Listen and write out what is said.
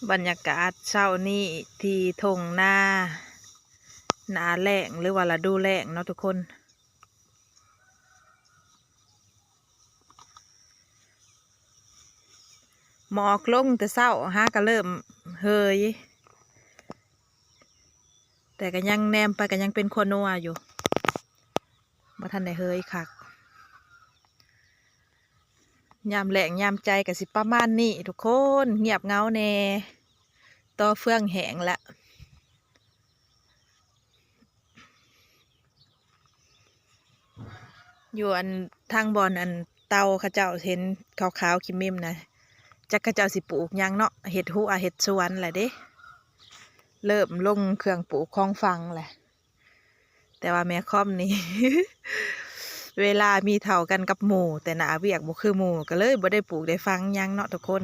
ບັນຍາກາດເຊົ້ານີ້ທີ່ທົ່ງນາ ໜ້າແລ້ງ ຫຼືວ່າລະດູແລ້ງເນາະທຸກຄົນ. ໝອກລົງແຕ່ເຊົ້າ ຫາກະເລີ່ມເຫີຍ ແຕ່ກະຍັງແນມໄປກະຍັງເປັນຂົ້ວນົວຢູ່ ບໍ່ທັນໄດ້ເຫີຍຄັກ. ຍາມແລ້ງຍາມໃຈກະຊິປະມານນີ້ທຸກຄົນ ງຽບເຫງົາແດ່ ຕໍ່ເຟືອງແຫ້ງລະ. ຢູ່ອັນທາງບ່ອນອັນເຕົາເຂົາເຈົ້າເຫັນຂາວໆ ຂີ້ເມັມນະ ຈັກເຂົາເຈົ້າຊິປູກຫຍັງເນາະ ເຮັດຮົ້ວເຮັດສວນແຫຼະເດ້ ເລີ່ມລົງເຄື່ອງປູກຂອງຝັງແຫຼະ. ແຕ່ວ່າແມ່ຄອມນີ້ ເວລາມີເທົ່າກັນກັບໝູ່ ແຕ່ໜ້າວຽກບໍ່ຄືໝູ່ ກະເລີຍບໍ່ໄດ້ປູກໄດ້ຝັງຫຍັງເນາະທຸກຄົນ.